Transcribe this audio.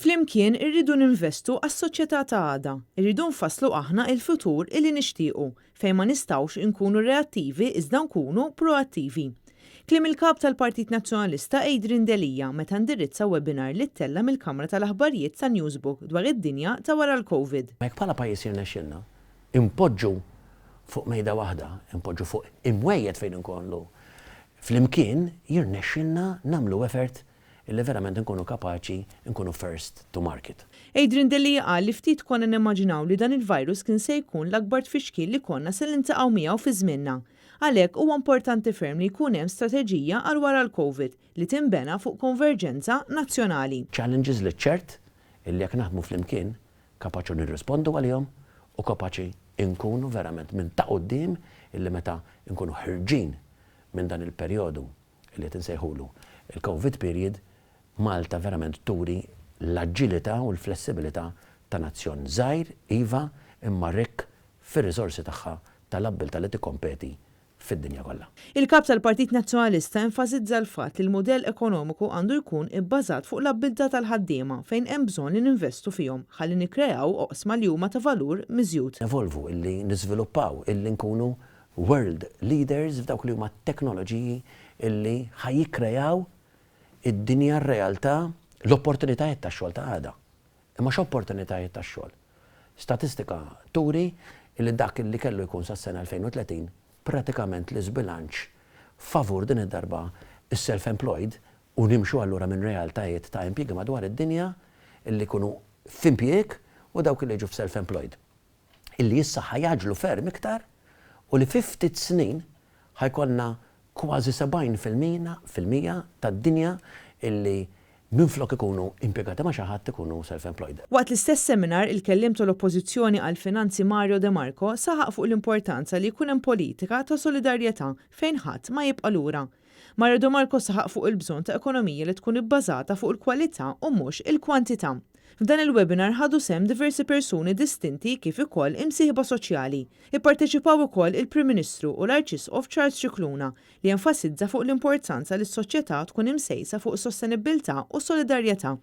Flimkien irridu ninvestu għas-soċjetà ta' għada, irridu nfasslu aħna il-futur illi nixtiequ, fejn ma nistgħux inkunu reattivi iżda nkunu proattivi. Kliem il-Kap tal-Partit Nazzjonalista Adrian Delia meta indirizza webinar li ttella' mill-Kamra tal-Aħbarijiet ta' Newsbook dwar id-dinja ta' wara l-Covid. Jekk bħala pajjiż jirnexxilna impoġġu fuq mejda waħda, impoġġu fuq imwejjed fejn inkunu flimkien, jirnexxilna nagħmlu effort illi verament nkunu kapaċi nkunu first to market. Adrian Delia qal li ftit konna nimmaġinaw li dan il-virus kien se jkun l-akbar tfixkil li konna se niltaqgħu miegħu fi żmienna. Għalhekk huwa importanti ferm li jkun hemm strateġija għal wara l-Covid li tinbena fuq konverġenza nazzjonali. Challenges li ċert illi jekk naħdmu flimkien kapaċi nirrispondu għalihom u kapaċi nkunu verament minn ta' quddiem illi meta nkunu ħerġin minn dan il-perjodu li qed insejħulu il-Covid period, Malta verament turi l-aġilità u l-flessibilità ta' nazzjon żgħir, iva, imma rikk fir-riżorsi tagħha tal-abbiltà li tikkompeti fid-dinja kollha. Il-Kap tal-Partit Nazzjonalista enfasizza l-fatt li l-mudell ekonomiku għandu jkun ibbażat fuq l-abbiltà tal-ħaddiema fejn hemm bżonn li ninvestu fihom ħalli nikkreaw oqsma li huma ta' valur miżjud. Nevolvu, illi niżviluppaw, illi nkunu world leaders f'dawk li huma teknoloġiji illi ħa jikkrejaw id-dinja, r-realtà, l-opportunitajiet tax-xogħol ta' għada. Imma x'opportunitajiet tax-xogħol? Statistika turi illi dak illi kellu jkun sas-sena 2030 pratikament l-iżbilanċ favur din id-darba is-self-employed u nimxu allura minn realtajiet ta' impjiegi madwar id-dinja illi jkunu f'impjieg u dawk li jiġu f'self-employed. Illi issa ħa jgħaġġlu ferm iktar u li fi ftit snin ħa jkollna kważi 70% tad-dinja illi minflok ikunu impjegati ma' xi ħadd ikunu self-employed. Waqt l-istess seminar, il-kelliem tal-Oppożizzjoni għall-Finanzi Mario De Marco saħaq fuq l-importanza li jkun hemm politika ta' solidarjetà fejn ħadd ma jibqa' lura. Mario De Marco saħaq fuq il-bżonn ta' ekonomija li tkun ibbażata fuq il-kwalità u mhux il-kwantità. F'dan il-webinar ħadu sehem diversi persuni distinti kif ukoll imsieħba soċjali. Ipparteċipaw ukoll il-Prim Ministru u l-Arċisqof Charles Scicluna li enfasizza fuq l-importanza li s-soċjetà tkun imsejsa fuq is-sostenibbiltà u s-solidarjetà.